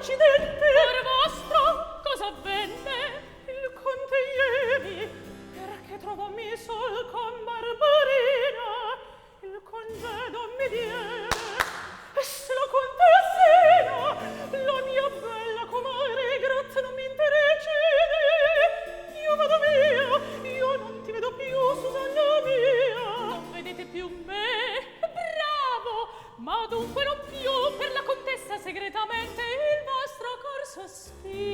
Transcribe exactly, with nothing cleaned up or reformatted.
Accidenti! Par vostro cosa avvenne? Il conte ieri, perché trovò miso il con Barbarina, il congedo mi diede. E se la contessina, la mia bella comare, grazia non mi intercedi, io vado via, io non ti vedo più, Susanna mia. Non vedete più me? Bravo! Ma dunque non più per la contessa segretamente il vostro cor sospira.